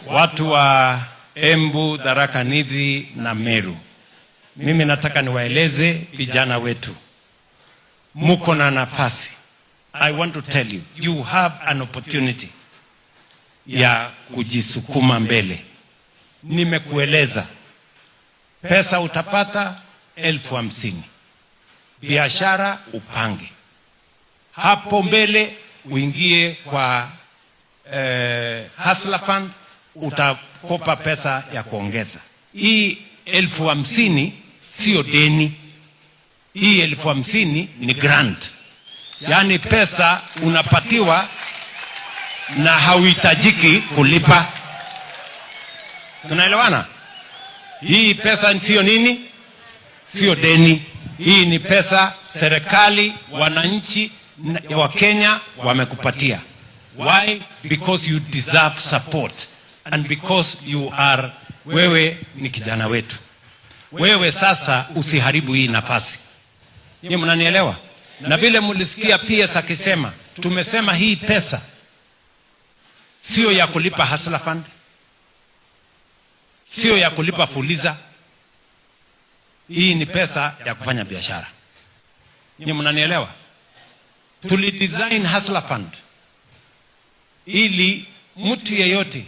Watu wa Embu, Tharaka Nithi na Meru, mimi nataka niwaeleze vijana wetu, muko na nafasi. I want to tell you, you have an opportunity ya kujisukuma mbele. Nimekueleza pesa utapata 50,000, biashara upange hapo mbele, uingie kwa Hustler Fund, utakopa pesa ya kuongeza. Hii 50,000 sio deni, hii 50,000 ni grant, yaani pesa unapatiwa na hauhitajiki kulipa. Tunaelewana? Hii pesa sio nini? Sio deni. Hii ni pesa serikali, wananchi wa Kenya wamekupatia. Why? Because you deserve support and because you are, wewe ni kijana wetu. Wewe sasa usiharibu hii nafasi. Nyinyi mnanielewa? Na vile mlisikia PS akisema, tumesema hii pesa sio ya kulipa Hustler Fund, sio ya kulipa Fuliza. Hii ni pesa ya kufanya biashara. Nyinyi mnanielewa? Tulidesign Hustler Fund ili mtu yeyote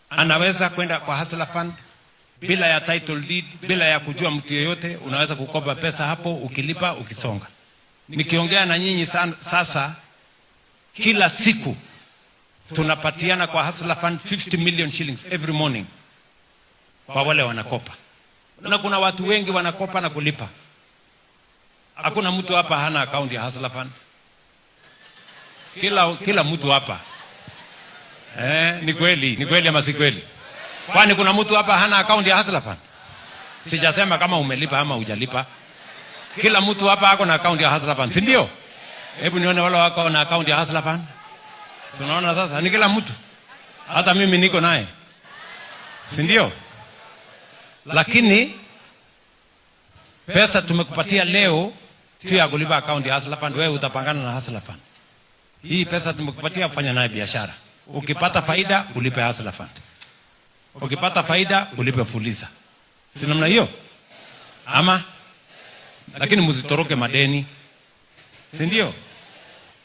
anaweza kwenda kwa Hustler Fund bila ya title deed, bila ya kujua mtu yeyote, unaweza kukopa pesa hapo, ukilipa ukisonga. Nikiongea na nyinyi sasa, kila siku tunapatiana kwa Hustler Fund 50 million shillings every morning kwa wale wanakopa, na kuna watu wengi wanakopa na kulipa. Hakuna mtu hapa hana account ya Hustler Fund. Kila mtu hapa ni kweli ama si kweli? Kwani kuna mtu hapa hana account ya Hustler Fund? Sijasema kama umelipa ama hujalipa. Kila mtu hapa ako na account ya Hustler Fund, si ndio? Hebu nione wale wako na account ya Hustler Fund. Si unaona sasa ni kila mtu. Hata mimi niko naye. Si ndio? Lakini pesa tumekupatia leo sio ya kulipa account ya Hustler Fund, wewe utapangana na Hustler Fund. Hii pesa tumekupatia kufanya nayo biashara. Ukipata faida ulipe Hustler Fund. Ukipata faida ulipe Fuliza. Si namna hiyo? Ama lakini msitoroke madeni. Si ndio?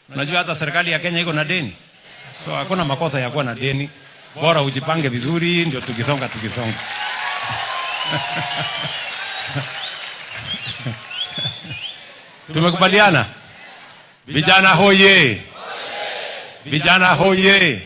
Unajua hata serikali ya Kenya iko na deni. So hakuna makosa ya kuwa na deni. Bora ujipange vizuri ndio tukisonga. Tumekubaliana? Vijana hoye! Vijana hoye!